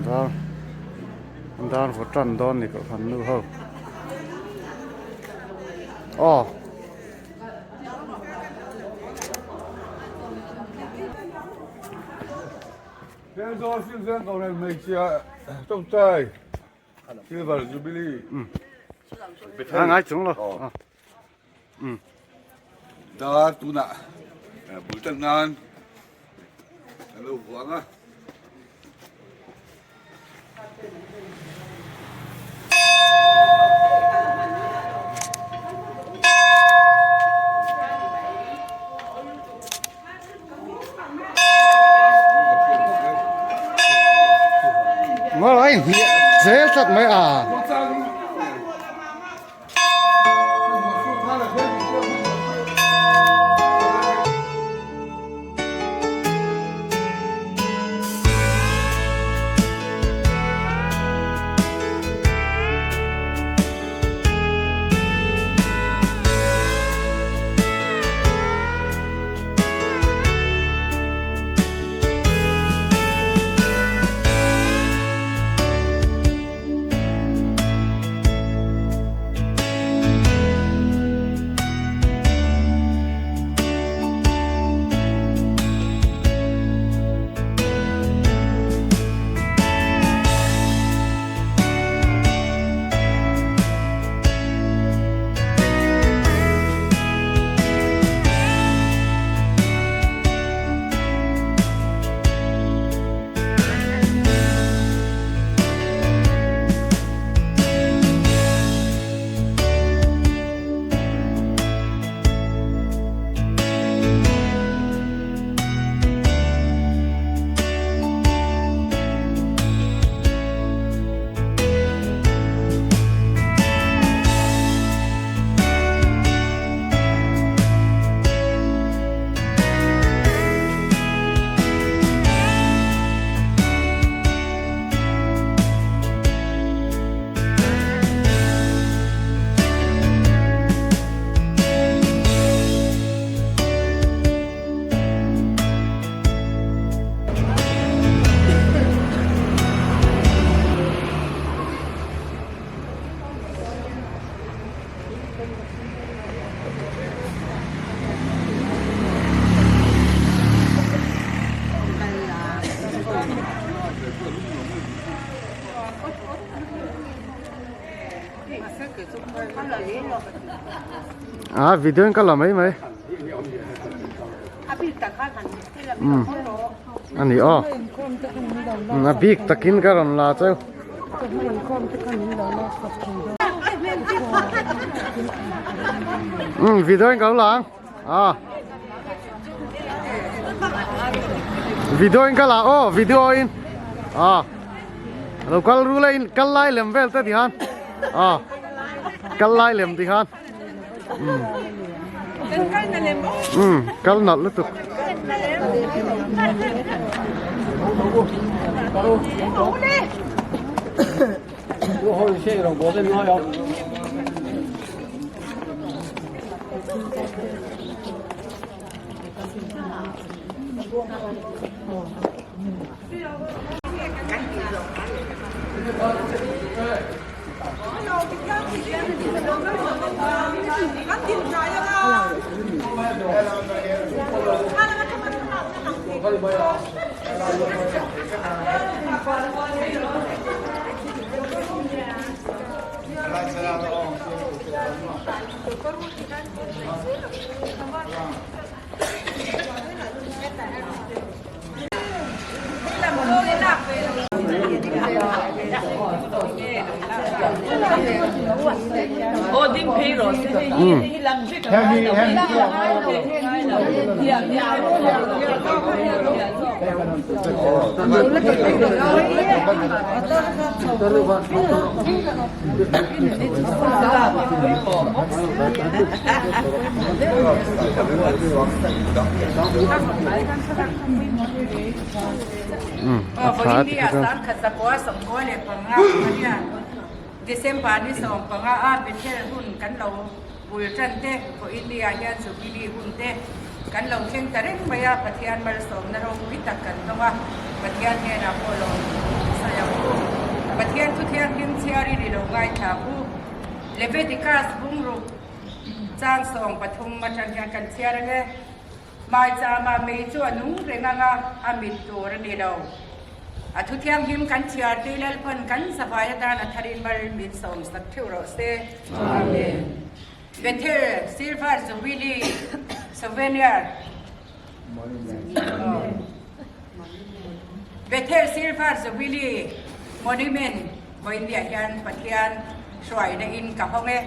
Dar dar vaw tan dawn ni kohhran nu ho aw. Silver Jubilee. A ngai chung lo. Dar tunah bul tan nan an lo vuang a. Ngaw ai hniah zel tlat mai a. A video in ka la mai mai a ni aw a bik takin ka rawn la cheu um video in ka lo la ang a video in ka la aw video in a lo kal ru la in kal lai lem vel te ti khan a kal lai lem ti khan Um kal nalh lutuk. A tha ti kha chuan. December ni 15 a Bethel hun kan lo. Bul tan te, Vawiinnia hian Jubilee hun te kan lo thleng ta reng mai a, Pathian malsawmna ropui tak kan dawng a, Pathian hnenah pawh lo sawi ang u. Pathian thu thianghlim chhiarin i lo ngaithla ang u. Leviticus bungruk chang 13 atang hian kan chhiar ang e. Hmaichama mei chu a nung reng ang a, a mit tur a ni lo. A thu thianghlim kan chhiar tih Lalpawn kan zavai atan a tharin mal min sawmsak theuh rawh se. Amen. Bethel Silver Jubilee Souvenir Bethel Silver Jubilee Monument vawiinniah hian Pathian hruaina in ka hawng e.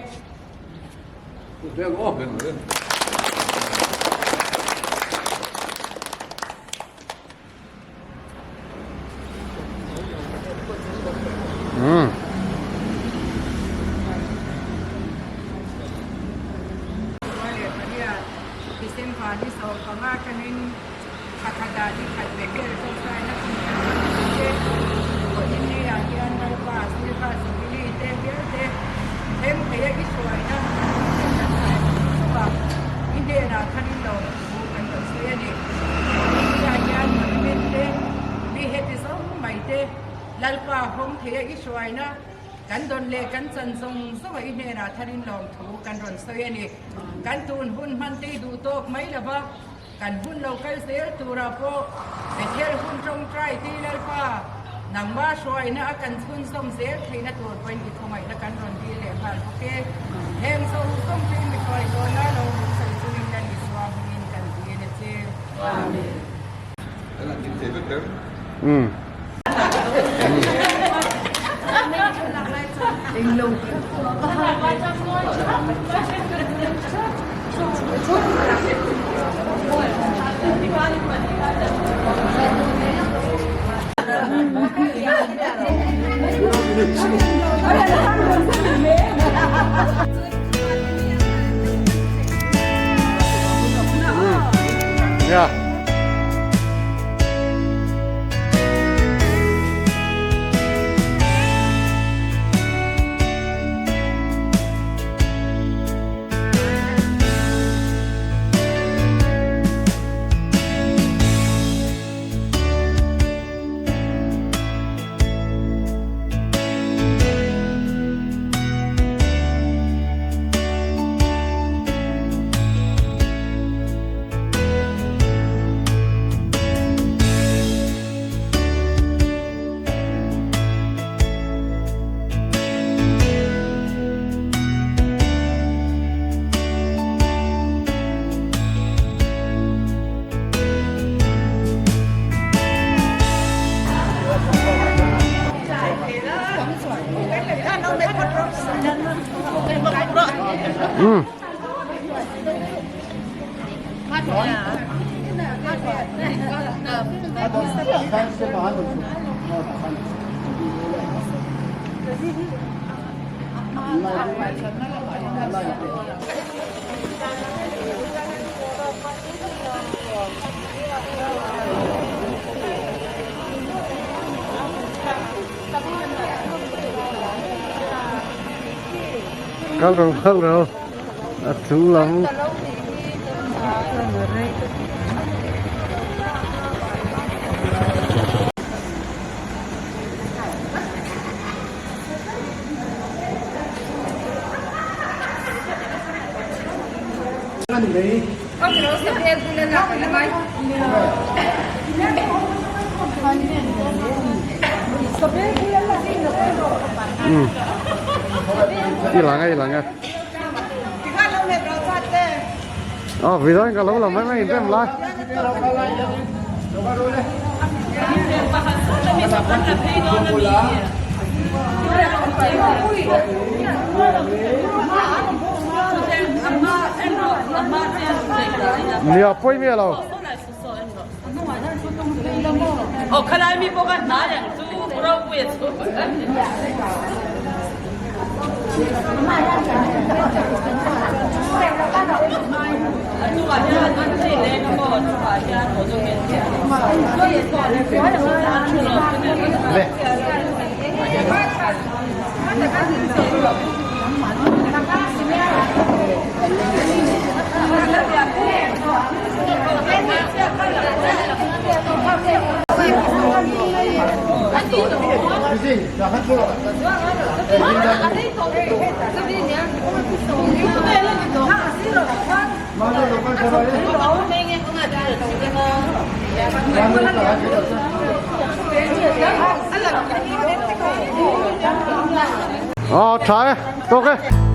December ni 15 atangin thla khatah ni khat Bethel tawngtaina hun kan hmang thin te, vawiin ni ah hian Lalpa Silva Jubilee te hial te thleng thei a i hruaina kan hmang kan sawi zung a, i hnenah tharin lo thu kan lo sawi a ni. India hian monument te, mi heti zawng mai te Lalpa hawng thei a i hruaina kan dawn leh kan chan zawng zawng a i hnenah tharin lawmthu kan rawn sawi a ni. Kan tun hun hman te i duh tawk mai lova, kan hun lo kal zel turah pawh Bethel hun tawngtai ti Lalpa nangma hruaina a kan chhunzawm zel theihna tur pawhin i khawngaihna kan rawn dil leh nghal bawk e. Heng zawng zawng te mi hruai tawna lo hun sawi chungin Lal Isua hmingin kan dil a che. Amen. Yeah. Kal ro kal ro a chung lam I lang a i lang a Ờ vì đó anh lâu lắm mấy anh em lại. Nia pawih miah lo. Aw tha e, tawk e.